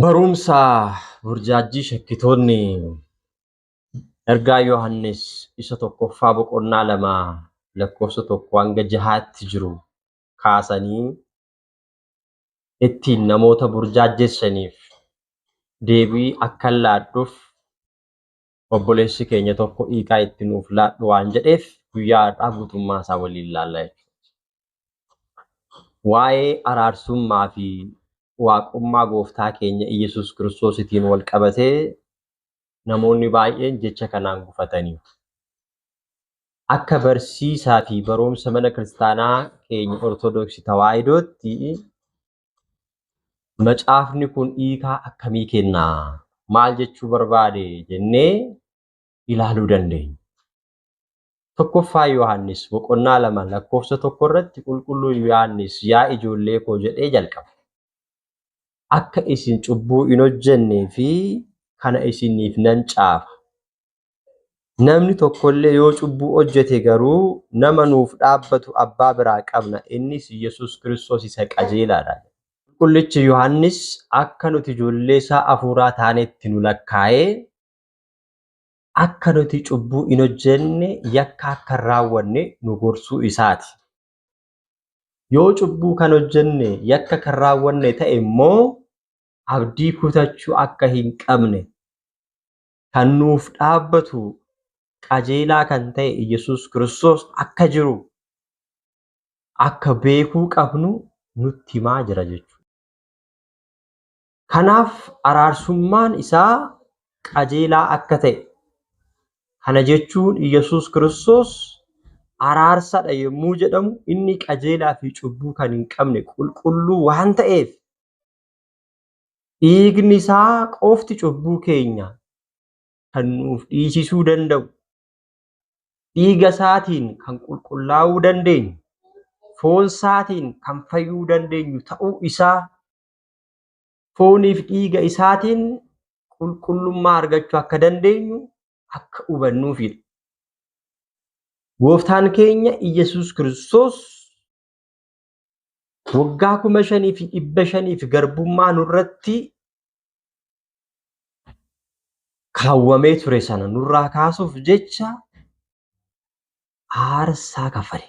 Barumsa burjaajii shakkitoonni ergaa Yohannis isa tokkoffaa boqonnaa 2 lakkoofsa 1 hanga 6tti jiru kaasanii ittiin namoota burjaajessaniif deebii akkan laadhuuf obboleessi keenya tokko hiikaa itti nuuf laadhu waan jedheef guyyaa har'aa guutummaa isaa waliin ilaalla jechuudha. Waa'ee araarsummaa fi waaqummaa gooftaa keenya Iyyasuus Kiristoositiin wal qabatee namoonni baay'een jecha kanaan gufataniiru. Akka barsiisaa fi barumsa mana kiristaanaa keenya Ortodoksii Tawaahidootti macaafni kun hiikaa akkamii kennaa? Maal jechuu barbaade jennee ilaaluu dandeenya. Tokkoffaa Yohaannis boqonnaa 2 lakkoofsa 1 irratti qulqulluun Yohaannis yaa ijoollee koo jedhee jalqaba. Akka isin cubbuu hin hojjennee fi kana isiniif nan caafa. Namni tokkollee yoo cubbuu hojjete garuu nama nuuf dhaabbatu abbaa biraa qabna, innis Yesuus Kiristoos isa qajeelaadha. Qulqullichi Yohaannis akka nuti ijoollee isaa hafuuraa taanetti nu lakkaa'ee akka nuti cubbuu hin hojjenne yakka akka hin raawwanne nu gorsuu isaati. Yoo cubbuu kan hojjenne yakka kan raawwanne ta'e immoo abdii kutachuu akka hin qabne kan nuuf dhaabbatu qajeelaa kan ta'e Yesuus Kiristoos akka jiru akka beekuu qabnu nutti himaa jira jechuudha. Kanaaf araarsummaan isaa qajeelaa akka ta'e kana jechuun Yesuus Kiristoos araarsadha yommuu jedhamu inni qajeelaa fi cubbuu kan hin qabne qulqulluu waan ta'eef dhiigni isaa qofti cubbuu keenya kan nuuf dhiisisuu danda'u, dhiiga isaatiin kan qulqullaa'uu dandeenyu, foon isaatiin kan fayyuu dandeenyu ta'uu isaa fooniif dhiiga isaatiin qulqullummaa argachuu akka dandeenyu akka hubannuufidha. Gooftaan keenya Iyyasuus Kiristoos waggaa 5500 garbummaa nurratti kaawwamee ture sana nurraa kaasuuf jecha aarsaa kaffale.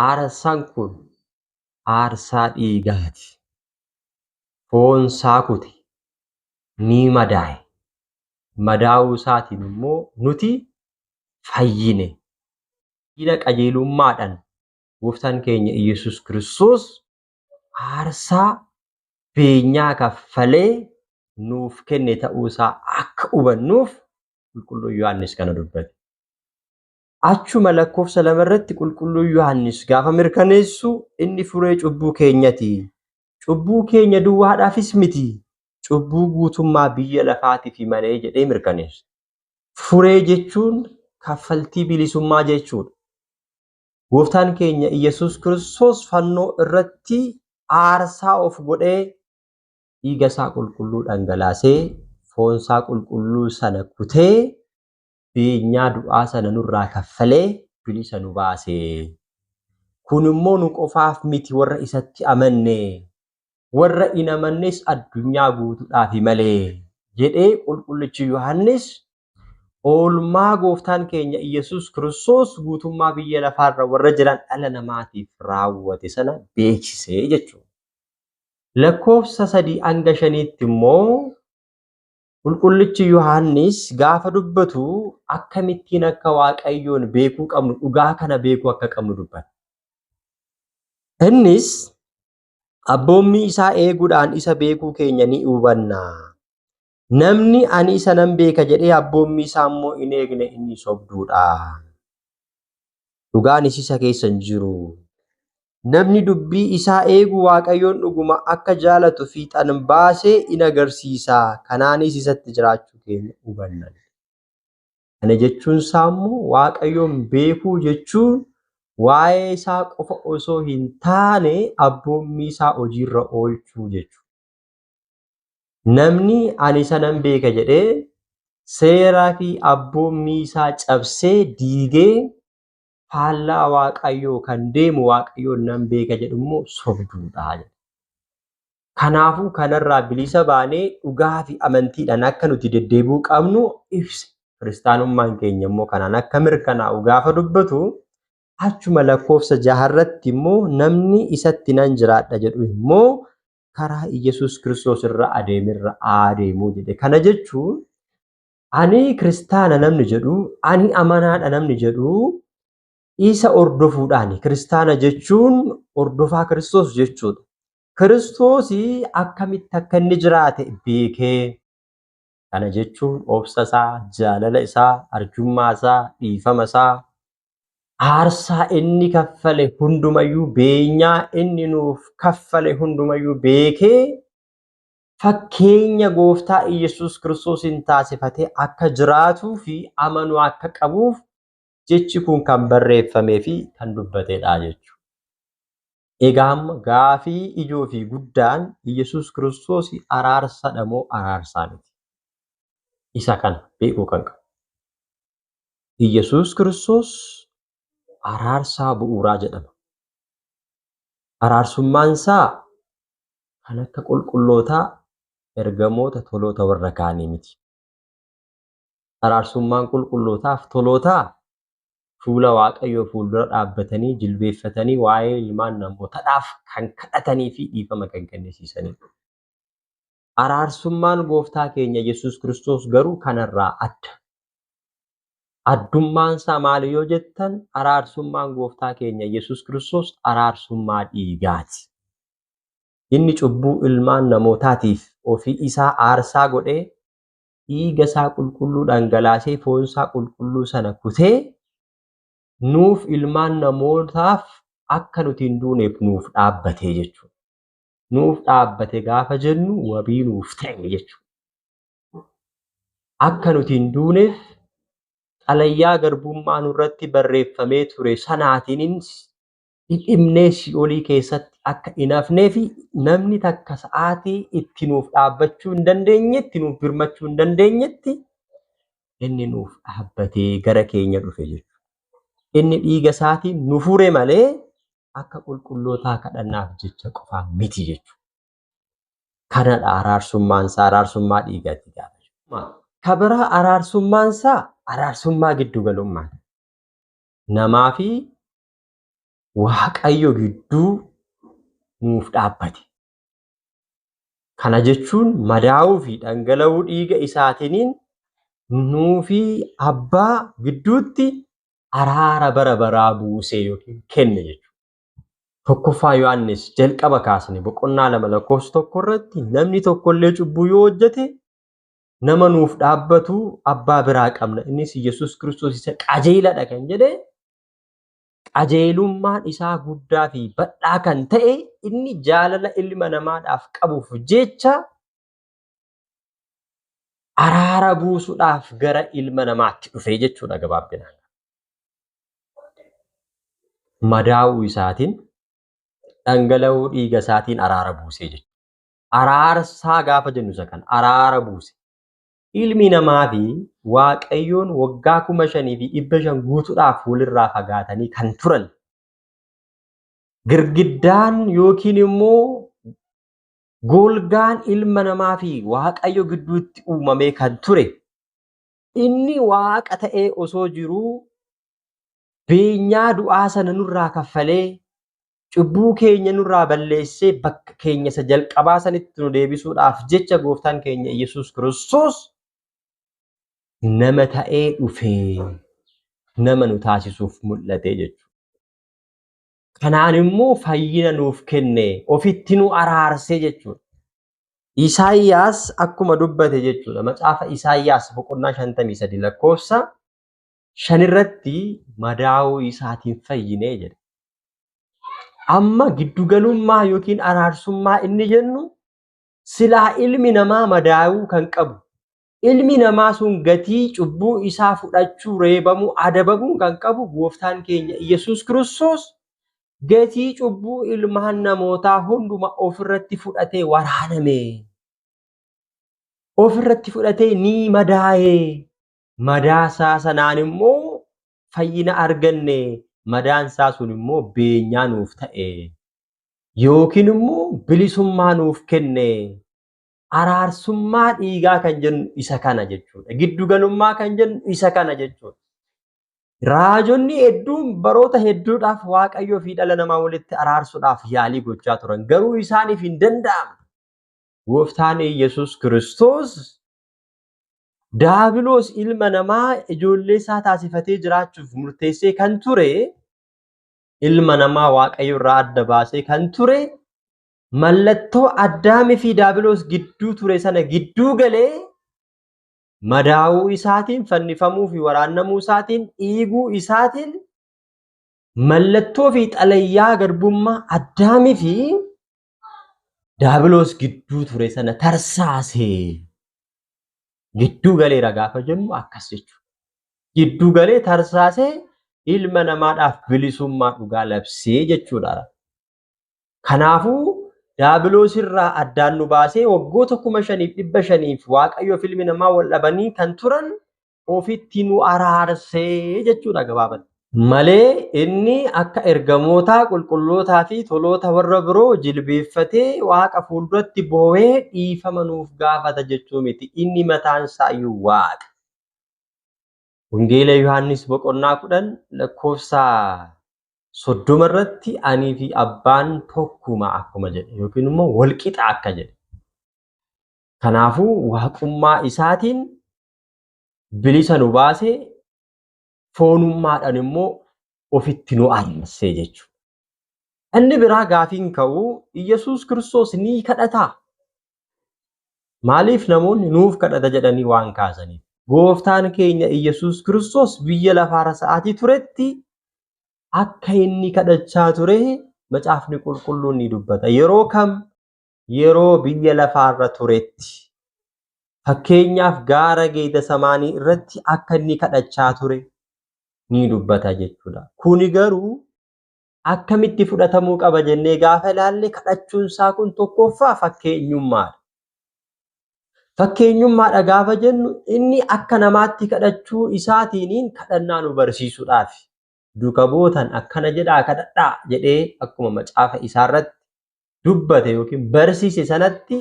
Aarsaan kun aarsaa dhiigaati. Foon isaa kute, ni madaa'e. Madaa'uu isaatiin immoo nuti fayyine. Fayyina qajeelummaadhaan gooftaan keenya Iyyasuus Kiristoos aarsaa beenyaa kaffalee nuuf kenne ta'uu isaa akka hubannuuf qulqulluun Yohaannis kana dubbate. Achuma lakkoofsa 2 irratti qulqulluun Yohaannis gaafa mirkaneessu inni furee cubbuu keenyati. Cubbuu keenya duwwaadhaafis miti, cubbuu guutummaa biyya lafaatiif malee jedhee mirkaneessa. Furee jechuun kaffaltii bilisummaa jechuudha. Gooftaan keenya Iyyasuus Kiristoos fannoo irratti aarsaa of godhee dhiiga isaa qulqulluu dhangalaasee foon isaa qulqulluu sana kutee beenyaa du'aa sana nurraa kaffalee bilisa nu baase. Kun immoo nu qofaaf miti warra isatti amanne, warra hin amannes addunyaa guutuudhaafi malee jedhee qulqullichi Yohaannis oolmaa gooftaan keenya Iyyasuus Kiristoos guutummaa biyya lafaarra warra jiran dhala namaatiif raawwate sana beeksise jechuudha. Lakkoofsa 3 hanga 5tti immoo qulqullichi Yohaannis gaafa dubbatu akkamittiin akka Waaqayyoon beekuu qabnu dhugaa kana beekuu akka qabnu dubbata. Innis abboommii isaa eeguudhaan isa beekuu keenya ni hubanna. Namni ani isa nan beeka jedhee abboommii isaa immoo hin eegne inni sobduudha. Dhugaanis isa keessa hin jiru. Namni dubbii isaa eegu Waaqayyoon dhuguma akka jaalatu fiixan baasee in agarsiisa. Kanaanis isatti jiraachuu keenya hubanna. Kana jechuun isaa immoo Waaqayyoon beekuu jechuun waa'ee isaa qofa osoo hin taane abboommii isaa hojiirra oolchuu jechuudha. Namni ani isa nan beeka jedhee seeraa fi abboommii isaa cabsee diigee faallaa Waaqayyoo kan deemu Waaqayyoon nan beeka jedhu immoo sobduudha jedha. Kanaafuu kanarraa bilisa baanee dhugaa fi amantiidhaan akka nuti deddeebi'uu qabnu ibse. Kiristaanummaan keenya immoo kanaan akka mirkanaa'u gaafa dubbatu achuma lakkoofsa jaharratti immoo namni isatti nan jiraadha jedhu immoo karaa Iyyasuus Kiristoos irra adeemerra adeemuu jedhe. Kana jechuun ani kiristaana namni jedhu, ani amanaadha namni jedhu isa hordofuudhaani. Kiristaana jechuun hordofaa Kiristoos jechuudha. Kiristoos akkamitti akka inni jiraate beekee, kana jechuun obsa isaa, jaalala isaa, arjummaa isaa, dhiifama isaa, aarsaa inni kaffale hundumayyuu, beenyaa inni nuuf kaffale hundumayyuu beekee fakkeenya gooftaa Iyyasuus Kiristoosiin taasifatee akka jiraatuu fi amanuu akka qabuuf jechi kun kan barreeffamee fi kan dubbatedha jechuudha. Egaa amma gaafii ijoo fi guddaan Iyyasuus Kiristoos araarsadha moo araarsaa miti? Isa kana beekuu kan qabu. Iyyasuus Kiristoos araarsaa bu'uuraa jedhama. Araarsummaan isaa kan akka qulqullootaa, ergamoota, toloota warra kaanii miti. Araarsummaan qulqullootaaf tolootaa fuula Waaqayyoo fuuldura dhaabbatanii jilbeeffatanii waa'ee ilmaan namootaadhaaf kan kadhatanii fi dhiifama kan kennisiisanidha. Araarsummaan gooftaa keenya Yesuus Kiristoos garuu kanarraa adda. Addummaan isaa maali yoo jettan araarsummaan gooftaa keenya Yesuus Kiristoos araarsummaa dhiigaati. Inni cubbuu ilmaan namootaatiif ofii isaa aarsaa godhee dhiiga isaa qulqulluu dhangalaasee foon isaa qulqulluu sana kutee nuuf ilmaan namootaaf akka nuti hin duuneef nuuf dhaabbatee jechuudha. Nuuf dhaabbate gaafa jennu wabii nuuf ta'e jechuudha. Akka nuti hin duuneef xalayyaa garbummaa nurratti barreeffamee ture sanaatiin dhidhimnee si'oolii keessatti akka hin hafnee fi namni takka sa'aatii itti nuuf dhaabbachuu hin dandeenyetti, nuuf birmachuu hin dandeenyetti inni nuuf dhaabbatee gara keenya dhufe jechuudha. Inni dhiiga isaatiin nu fure malee akka qulqullootaa kadhannaaf jecha qofaa miti jechuudha. Kanadha araarsummaan isaa araarsummaa dhiigaati gaafa jennu. Ka biraa araarsummaan isaa araarsummaa giddu galummaati. Namaa fi Waaqayyo gidduu nuuf dhaabbate. Kana jechuun madaa'uu fi dhangala'uu dhiiga isaatiiniin nuu fi abbaa gidduutti araara bara baraa buusee yookiin kenne jechuudha. Tokkoffaa Yohaannis jalqaba kaasne boqonnaa 2 lakkoofsa 1 irratti namni tokkollee cubbuu yoo hojjete nama nuuf dhaabbatu abbaa biraa qabna. Innis Yesuus Kiristoos isa qajeeladha kan jedhe qajeelummaan isaa guddaa fi bal'aa kan ta'e inni jaalala ilma namaadhaaf qabuuf jecha araara buusuudhaaf gara ilma namaatti dhufe jechuudha gabaabinaan. Madaa'uu isaatiin dhangala'uu dhiiga isaatiin araara buusee jechuudha. Araarsaa gaafa jennu isa kana araara buuse. Ilmi namaa fi Waaqayyoon waggaa 5,500 guutuudhaaf walirraa fagaatanii kan turan. Girgiddaan yookiin immoo golgaan ilma namaa fi Waaqayyo gidduutti uumamee kan ture. Inni Waaqa ta'ee osoo jiruu beenyaa du'aa sana nurraa kaffalee cubbuu keenya nurraa balleessee bakka keenya isa jalqabaa sanitti nu deebisuudhaaf jecha gooftaan keenya Yesuus Kiristoos nama ta'ee dhufee nama nu taasisuuf mul'ate jechuudha. Kanaan immoo fayyina nuuf kenne ofitti nu araarsee jechuudha. Isaayyaas akkuma dubbate jechuudha. Macaafa Isaayyaas boqonnaa 53 lakkoofsa 5 irratti madaa'uu isaatiin fayyinee jedhe. Amma giddugalummaa yookiin araarsummaa inni jennu silaa ilmi namaa madaa'uu kan qabu, ilmi namaa sun gatii cubbuu isaa fudhachuu, reebamuu, adabamuu kan qabu gooftaan keenya Yesuus Kiristoos gatii cubbuu ilmaan namootaa hunduma ofirratti fudhatee waraaname. Ofirratti fudhatee ni madaa'e. Madaa isaa sanaan immoo fayyina arganne. Madaan isaa sun immoo beenyaa nuuf ta'e. Yookiin immoo bilisummaa nuuf kenne. Araarsummaa dhiigaa kan jennu isa kana jechuudha. Giddugalummaa kan jennu isa kana jechuudha. Raajonni hedduun baroota hedduudhaaf Waaqayyoo fi dhala namaa walitti araarsuudhaaf yaalii gochaa turan. Garuu isaaniif hin danda'amne. Gooftaan Yesuus Kiristoos Daabiloos ilma namaa ijoollee isaa taasifatee jiraachuuf murteessee kan ture, ilma namaa Waaqayyo irraa adda baasee kan ture, mallattoo Addaamii fi Daabiloos gidduu ture sana gidduu galee madaa'uu isaatiin, fannifamuu fi waraannamuu isaatiin, dhiiguu isaatiin mallattoo fi xalayaa garbummaa Addaamii fi Daabiloos gidduu ture sana tarsaase. Gidduu galeera gaafa jennu akkas jechuudha. Gidduu galee tarsaasee ilma namaadhaaf bilisummaa dhugaa labsee jechuudha. Kanaafuu Daabiloos irraa addaan nu baasee waggoota 5500 Waaqayyoof ilmi namaa wal dhabanii kan turan ofitti nu araarsee jechuudha gabaabatti. Malee inni akka ergamootaa, qulqullootaa fi toloota warra biroo jilbeeffatee Waaqa fuulduratti boo'ee dhiifama nuuf gaafata jechuu miti. Inni mataan isaayyuu Waaqa. Wangeela Yohaannis boqonnaa 10 lakkoofsa 30 irratti anii fi abbaan tokkuma akkuma jedhe yookiin immoo walqixa akka jedhe. Kanaafuu waaqummaa isaatiin bilisa nu baasee foonummaadhaan immoo ofitti nu araarsee jechuudha. Inni biraa gaafiin ka'u Iyyasuus Kiristoos ni kadhataa? Maaliif namoonni nuuf kadhata jedhanii waan kaasaniif? Gooftaan keenya Iyyasuus Kiristoos biyya lafaarra sa'aatii turetti akka inni kadhachaa ture macaafni qulqulluun ni dubbata. Yeroo kam? Yeroo biyya lafaarra turetti. Fakkeenyaaf gaara Geetesamaanii irratti akka inni kadhachaa ture ni dubbata jechuudha. Kuni garuu akkamitti fudhatamuu qaba jennee gaafa ilaalle kadhachuun isaa kun tokkoffaa fakkeenyummaadha. Fakkeenyummaadha gaafa jennu inni akka namaatti kadhachuu isaatiiniin kadhannaa nu barsiisuudhaaf. Duuka bu'ootaan akkana jedhaa kadhadhaa jedhee akkuma macaafa isaarratti dubbate yookiin barsiise sanatti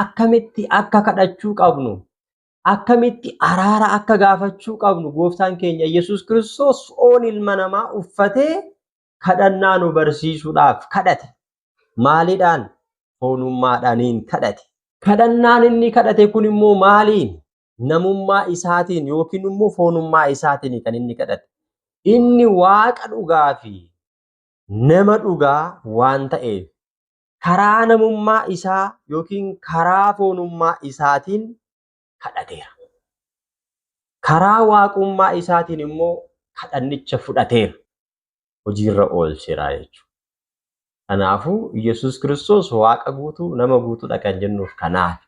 akkamitti akka kadhachuu qabnu, akkamitti araara akka gaafachuu qabnu gooftaan keenya Yesuus Kiristoos foon ilma namaa uffatee kadhannaa nu barsiisuudhaaf kadhate. Maaliidhaan? Foonummaadhaaniin kadhate. Kadhannaan inni kadhate kun immoo maaliin? Namummaa isaatiin yookiin immoo foonummaa isaatiin kan inni kadhate. Inni Waaqa dhugaa fi nama dhugaa waan ta'eef karaa namummaa isaa yookiin karaa foonummaa isaatiin kadhateera. Karaa waaqummaa isaatiin immoo kadhannicha fudhateera. Hojiirra oolcheera jechuudha. Kanaafuu Yesuus Kiristoos Waaqa guutuu nama guutuudha kan jennuuf kanaaf.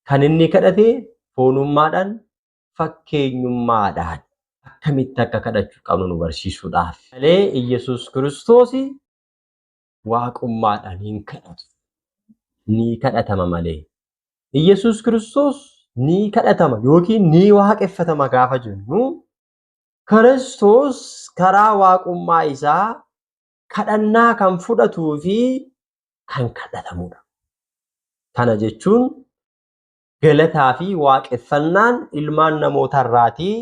Kan inni kadhate foonummaadhaan fakkeenyummaadhaan akkamitti akka kadhachuu qabnu nu barsiisuudhaaf. Malee Iyyasuus Kiristoos waaqummaadhaan hin kadhatu. Ni kadhatama malee. Iyyasuus Kiristoos ni kadhatama yookiin ni waaqeffatama gaafa jennu Kiristoos karaa waaqummaa isaa kadhannaa kan fudhatuu fi kan kadhatamudha. Kana jechuun galataa fi waaqeffannaan ilmaan namootarraatii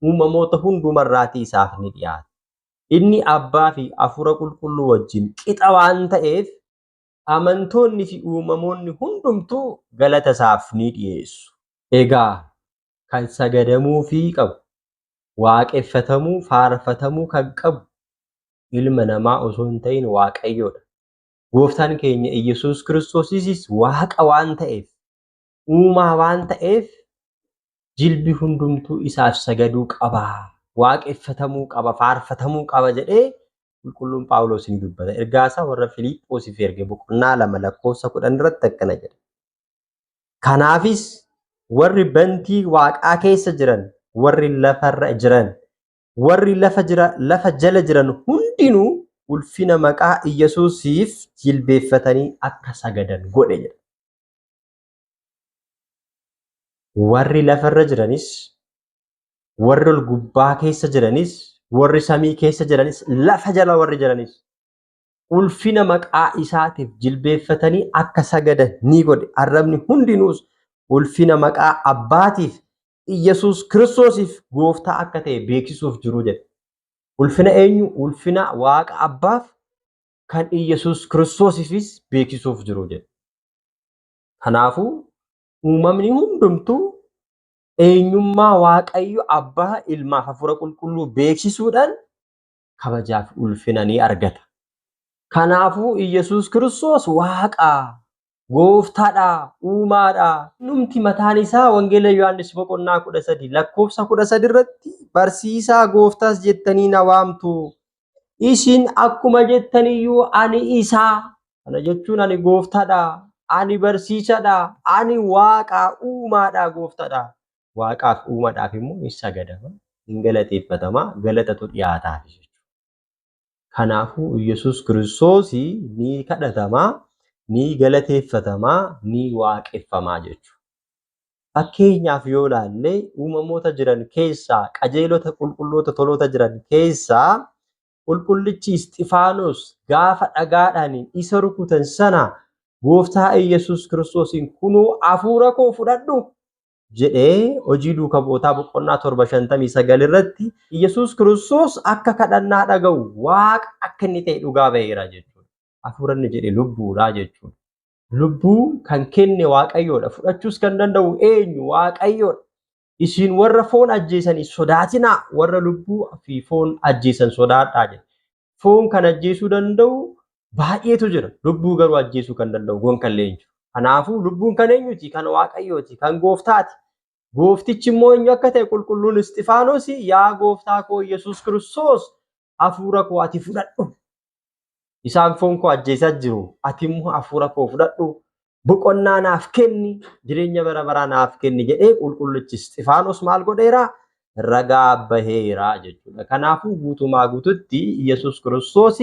uumamoota hundumarraatii isaaf ni dhiyaata. Inni Abbaa fi Hafuura Qulqulluu wajjin qixa waan ta'eef amantoonni fi uumamoonni hundumtuu galata isaaf ni dhiyeessu. Egaa kan sagadamuufii qabu, waaqeffatamuu, faarfatamuu kan qabu ilma namaa osoo hin ta'in Waaqayyoodha. Gooftaan keenya Iyyasuus Kiristoosis Waaqa waan ta'eef, uumaa waan ta'eef jilbi hundumtuu isaaf sagaduu qaba, waaqeffatamuu qaba, faarfatamuu qaba jedhee qulqulluun Phaawulos ni dubbata. Ergaa isaa warra Filiiphoosiif erge boqonnaa 2 lakkoofsa 10 irratti akkana jedha. Kanaafis warri bantii waaqaa keessa jiran, warri lafarra jiran, warri lafa jira lafa jala jiran hundinuu ulfina maqaa Iyyasuusiif jilbeeffatanii akka sagadan godhe jedha. Warri lafarra jiranis, warri ol gubbaa keessa jiranis, warri samii keessa jiranis, lafa jala warri jiranis. ulfina maqaa isaatiif jilbeeffatanii akka sagadan ni godhe. Arrabni hundinuus ulfina maqaa Abbaatiif Iyyasuus Kiristoosiif gooftaa akka ta'e beeksisuuf jiru jedhe. Ulfina eenyu? Ulfina Waaqa Abbaaf kan Iyyasuus Kiristoosiifis beeksisuuf jiru jedhe. Kanaafuu uumamni hundumtuu eenyummaa Waaqayyo Abbaa, Ilmaaf Hafuura Qulqulluu beeksisuudhaan kabajaaf ulfina ni argata. Kanaafuu Iyyasuus Kiristoos Waaqa, Gooftaadha, Uumaadha. Innumti mataan isaa Wangeela Yohaannis boqonnaa 13 lakkoofsa 13 irratti barsiisaa gooftaas jettanii na waamtu. Isin akkuma jettaniyyuu ani isaa. Kana jechuun ani gooftaadha, ani barsiisadha, ani Waaqa, Uumaadha, Gooftaadha. Waaqaaf uumadhaaf immoo hin sagadama, hin galateeffatama, galatatu dhiyaataaf jechuudha. Kanaafuu Iyyasuus Kiristoos ni kadhatama, ni galateeffatama, ni waaqeffama jechuudha. Fakkeenyaaf yoo ilaalle uumamoota jiran keessaa qajeelota qulqulloota toloota jiran keessaa qulqullichi Isxifaanos gaafa dhagaadhaan isa rukutan sana gooftaa Iyyasuus Kiristoosiin kunoo hafuura koo fudhadhu jedhee hojii duuka bu'ootaa boqonnaa 7 59 irratti Iyyasuus Kiristoos akka kadhannaa dhaga'u waaqa akka inni ta'e dhugaa ba'eera jechuudha. Hafuura inni jedhe lubbuudha jechuudha. Lubbuu kan kenne Waaqayyoodha. Fudhachuus kan danda'u eenyu? Waaqayyoodha. Isin warra foon ajjeesanii sodaatinaa, warra lubbuu fi foon ajjeesan sodaadhaa jedhe. Foon kan ajjeesuu danda'u baay'eetu jira. Lubbuu garuu ajjeesuu kan danda'u gonkallee hin jiru. Kanaafuu lubbuun kan eenyuti? Kan Waaqayyooti, kan Gooftaati. Gooftichi immoo eenyu akka ta'e qulqulluun Isxifaanos yaa gooftaa koo Yesuus Kiristoos hafuura koo ati fudhadhu. Isaan foon koo ajjeesaa jiru. Ati immoo hafuura koo fudhadhu. Boqonnaa naaf kenni, jireenya bara baraa naaf kenni jedhee qulqullichi Isxifaanos maal godheera? Ragaa baheera jechuudha. Kanaafuu guutumaa guututti Yesuus Kiristoos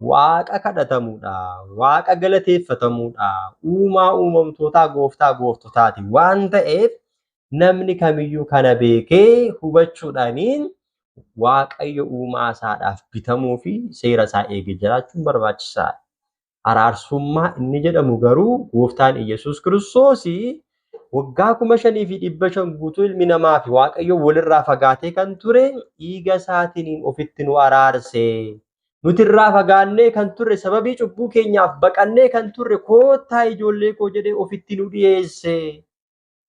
Waaqa kadhatamuudha, Waaqa galateeffatamuudha, uumaa uumamtootaa gooftaa gooftotaati waan ta'eef namni kamiyyuu kana beekee hubachuudhaaniin Waaqayyo uumaa isaadhaaf bitamuu fi seera isaa eegee jiraachuun barbaachisaadha. Araarsummaa inni jedhamu garuu gooftaan Iyyasuus Kiristoos waggaa 5500 guutuu ilmi namaa fi Waaqayyo walirraa fagaatee kan ture dhiiga isaatiin ofitti nu araarse. Nuti irraa fagaannee kan turre sababii cubbuu keenyaaf baqannee kan turre koottaa ijoollee koo jedhee ofitti nu dhiyeesse.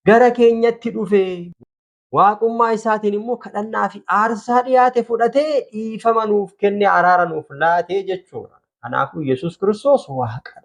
Gara keenyatti dhufe. Waaqummaa isaatiin immoo kadhannaa fi aarsaa dhiyaate fudhatee dhiifama nuuf kenne araara nuuf laate jechuudha. Kanaafuu Yesuus Kiristoos Waaqadha.